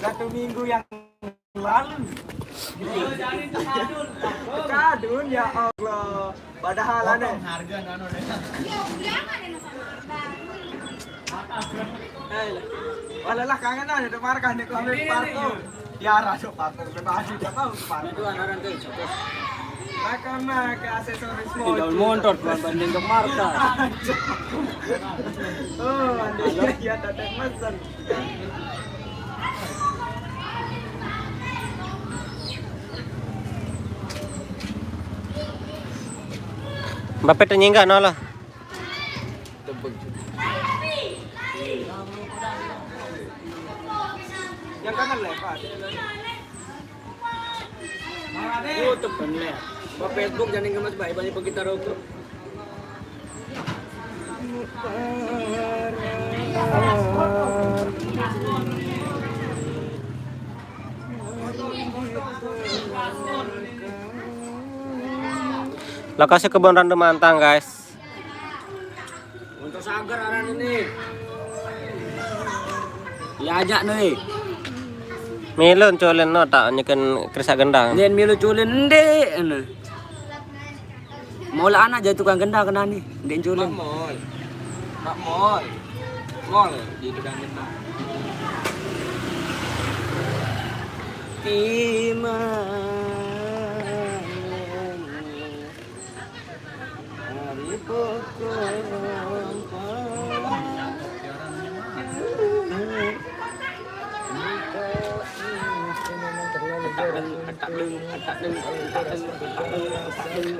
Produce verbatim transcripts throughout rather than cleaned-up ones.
Satu minggu yang lalu. Kadun, ya Allah. Padahal aneh. Hei, lah. Walah lah, kangen aja tuh markas nih, kalau parkir. Ya, rasa parkir, bebas aja, tahu parkir. Itu anak-anak tuh, cukup. Makan, makan, aksesoris. Tidak motor, Tuan, banding ke markas. Oh, andai ya, datang mesen. Bapak tanya enggak, no lah. Yang kanan lepas. YouTube kan leh. Ba Facebook jangan ngemas baik, banyak kita rokok. Lokasi kebun Randu Mantang, guys. Untuk sagar arah ini. Ya ajak nih. Milun culin no tak nyekin kerisa gendang. Nyen milu culin ndek anu. Mula anak jadi tukang gendang kena nih, ndek culin. Mak Mol. Mak Mol. Mol di tukang gendang. Timang.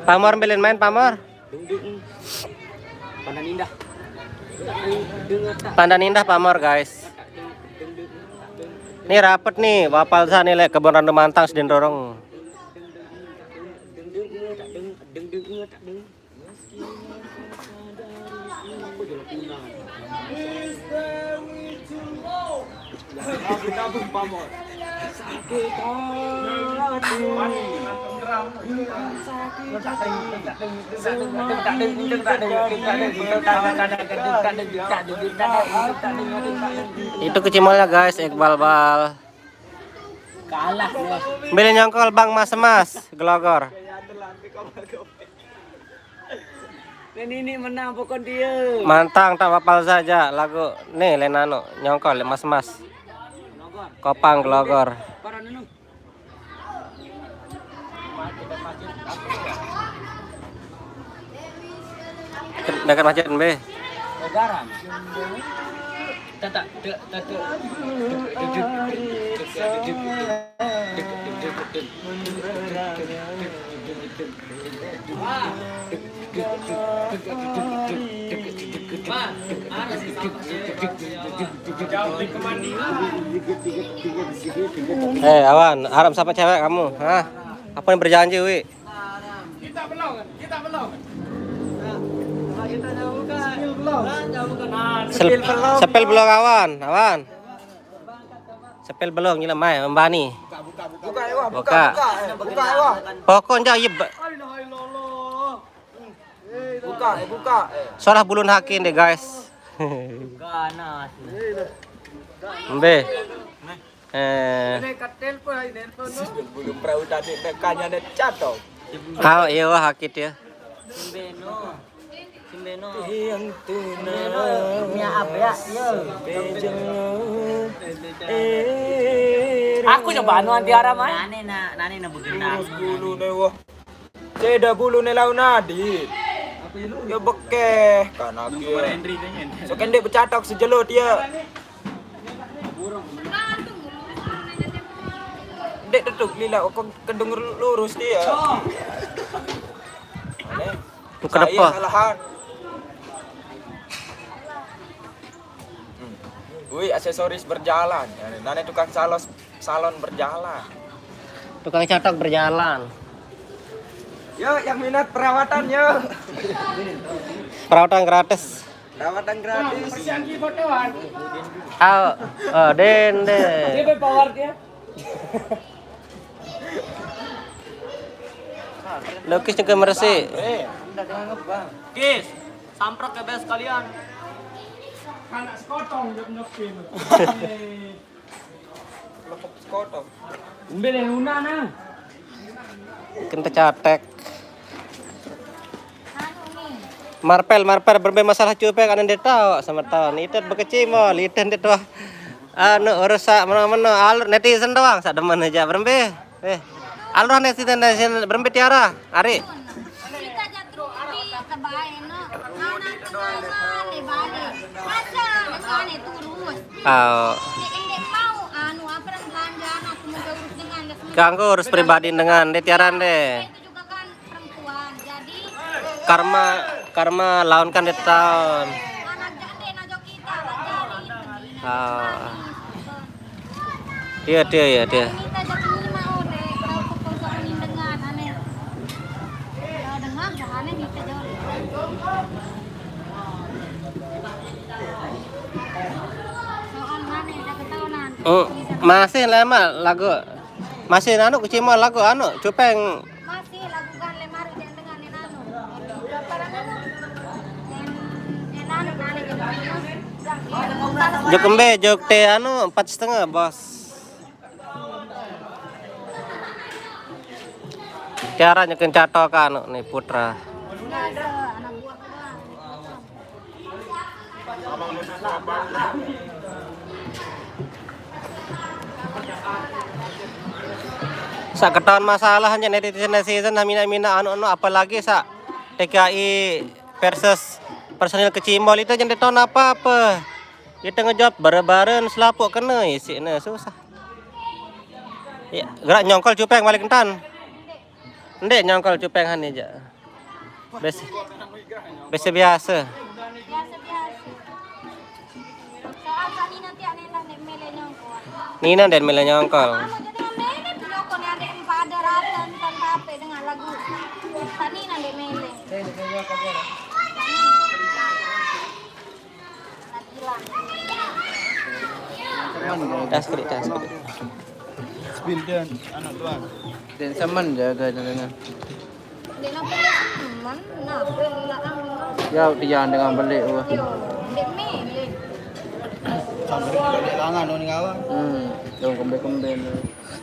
Pamor, bilin main, Pamor. Pandan Indah. Pandan Indah, Pamor, guys. Ini rapet nih, Wapalza nih, lek kebun Randu Mantang sedin dorong. Itu kecimolnya, guys, Iqbal Bal. Kalah dia. Beli nyongkol, Bang, Mas Mas, gelogor. Ini menang pokok dia. Mantang tak Wapalza aja lagu. Nih, lenano nyongkol, Mas Mas. Kopang gelogor. Dekat masjid, be. Garam. Eh, Awan, harap siapa cewek kamu? Hah? Apa yang berjanji, Wi? Kita belum, kita belum. Sepil belum. Sepil belum, Awan, Awan. Sepil belum, gila mai, Mbani. Buka, buka, buka. Buka, buka, buka. Pokoknya, iya, buka, buka. Salah bulun hakin deh, guys. Ganas. Mbe. Eh. Ini katel pun, ini pun. Belum perahu tadi, dekanya ada catok. Kau iya wah hakit ya. Simbeno. Simbeno. Yang tuna. Nya apa ya? Iya. Aku coba anu anti haram ah. Nane na, nane na begenang. Bulu ne wah. Seda bulu ne lau nadi. Ya bekeh kan aku. Soken dek becatok sejelot ya. Dek tetuk lila kok kendung lurus dia. Bukan apa? Salahan. Hmm. Wih, aksesoris berjalan. Nane tukang salos, salon berjalan. Tukang catok berjalan. Yo, yang minat perawatan yo. Perawatan gratis. Perawatan gratis. Ayo, oh, den, den. Dia power dia. Lukis juga meresi. Kis, samprek ke bes kalian. Anak sekotong jok nyepi. Lo Umbe le una na. Kente catek. Marpel, marpel, berembe masalah cupeng ane ndeq tao semeton. Ite bekecimol, ite ndeq tao. Anu, urus saq meno-meno, alur netizen doang saq demen aja berembe. Eh, alur netizen, netizen berembe Tiara, Ari. Kita jatuh di kebae, no. Mana tengah mana balik. Masa tengah ne turus. Oh. Ndeq, ndeq mau, anu, apa, belanja anak, mau urus dengan, kanggo urus pribadi dengan, ndeq Tiara, ndeq. Itu juga kan perempuan. Jadi karma, karma laun kan ndeq taon. Anak jande, anak kita, anak jari. Ah. Dia, dia, ya, dia. Kita jatuh lima ore, kalau pukul soal dengan, aneh. Kalau dengan, jangan aneh, kita jauh. Soal mana, udah ketahuan. Oh, masih lama lagu. Masih anu, kecimol lagu anu, cupeng. Masih lagu kan lemari dan dengan yang anu. Apa namanya? Yang, yang anu, mana yang anu? Jok embe, jok te anu, empat setengah, Bos. Tiara nyekin catok anu nih, Putra. Enggak ada, anak buah doang. Saq ketaon masalah nje netizen, netizen minaq-minaq anu, anu, apalagi saq T K I versus personil kecimol itu nje ndeq taon apa-apa. Ite ngejawab bare-baren selapuq kene isiqne, susah. Ya, gerak nyongkol cupeng balik entan. Ndeq nyongkol cupeng hani jaq. Bes-, bes biase. Biase-biase. Soal tadi nanti aneh ndeq mele nyongkol. Nine ndeq mele nyongkol. Kamu jadi mele nyongkol nih, ada yang pada rata nonton P P dengan lagu. Tadi ndeq mele. Tas klik, tas klik. Sepinten anak doang. Dan semen jaga dengan. Ndeq napa semen, napa lila amat. Ya, dia dengan beli, wah. Yo, ndeq mele. Sampai balik langan, ning awak. Hmm, dong kembe-kembe.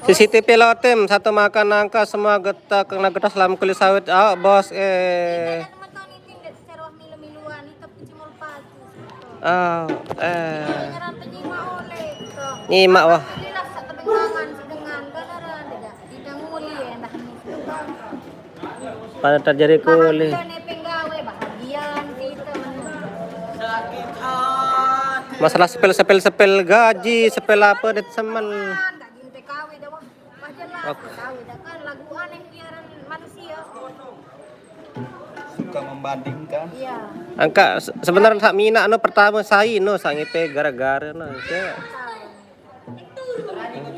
C C T V Lotim, satu makan nangka, semua getah, kena getah selama kulit sawit. Awak, Bos, eh. Kita teman-teman ini ndeq secara milu-miluan, ini tapi cuma pacu. Oh, eh. Nyimak, wah. Pada terjadi kuli. Masalah sepil, sepil, sepil gaji, sepil apa, det semen. Oke. Suka membandingkan. Iya. Angkaq se-, sebenarnya saq minaq anu pertame sai no, saq ngipe gara-gara no.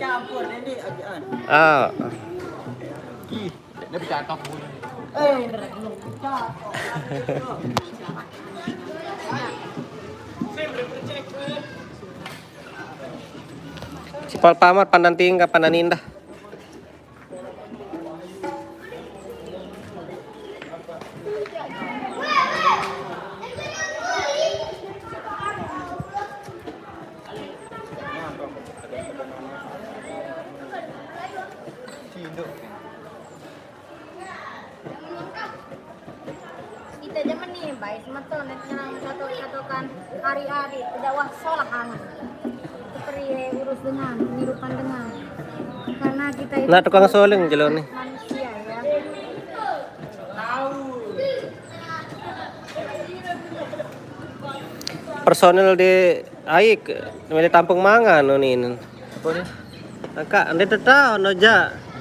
Campur ini agian. Ah. Ih, ini bercakap. Eh, ini bercakap. Sipal pamat pandan tinggal, pandan indah. Kita zaman nih, baik semeton, nek nyerang satu-satukan hari-hari, tidak wah solah anu. Seperti urus dengan, kehidupan dengan. Karena kita itu Nah, tukang soling jelo nih. Manusia, ya. Personil di Aik, milih tampung mangan no ninen. Apa nih? Kak, ndeq tetaon no jaq.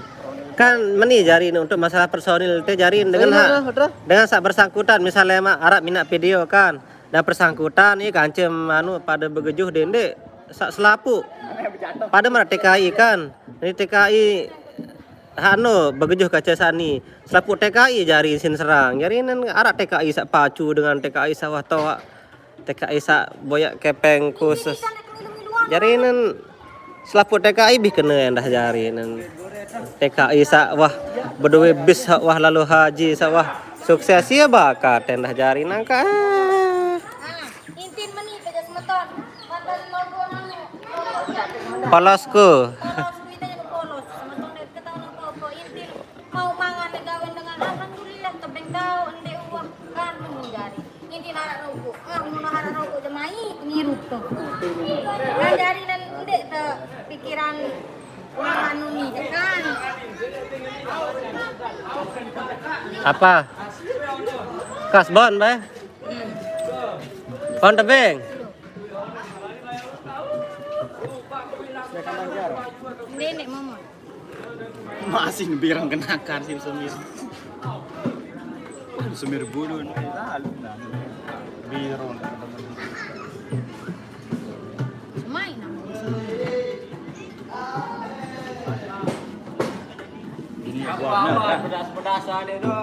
Kan meni jari ne untuk masalah personil te jari dengan hak, dengan saq bersangkutan, misalnya mak araq minaq video kan. Dan bersangkutan, ih, kancem anu pade begejuh dendeq saq selapuq. Pade maraq T K I kan. Ini T K I anu begejuh kace sani. Selapuq T K I jari sin serang. Jari nen araq T K I saq pacu dengan T K I saq wah toaq. T K I saq boyaq kepeng khusus. Jari nen selapuq T K I bih kene endah jari nen. T K I saq wah bedowe bis saq wah lalo haji saq wah sukses ie bakat endah jari nangka. Intin meni kerja semeton. Polos ku. Rupa. Kan jari nan ndek te pikiran urang anu ni kan. Apa? Kasbon, Bay? Pohon tebing. Nenek mama. Masih birang kenakan si Semir. Semir bulu nih. Lalu nah. Birong. Main aku. Ini buahnya. Pedas-pedasan itu.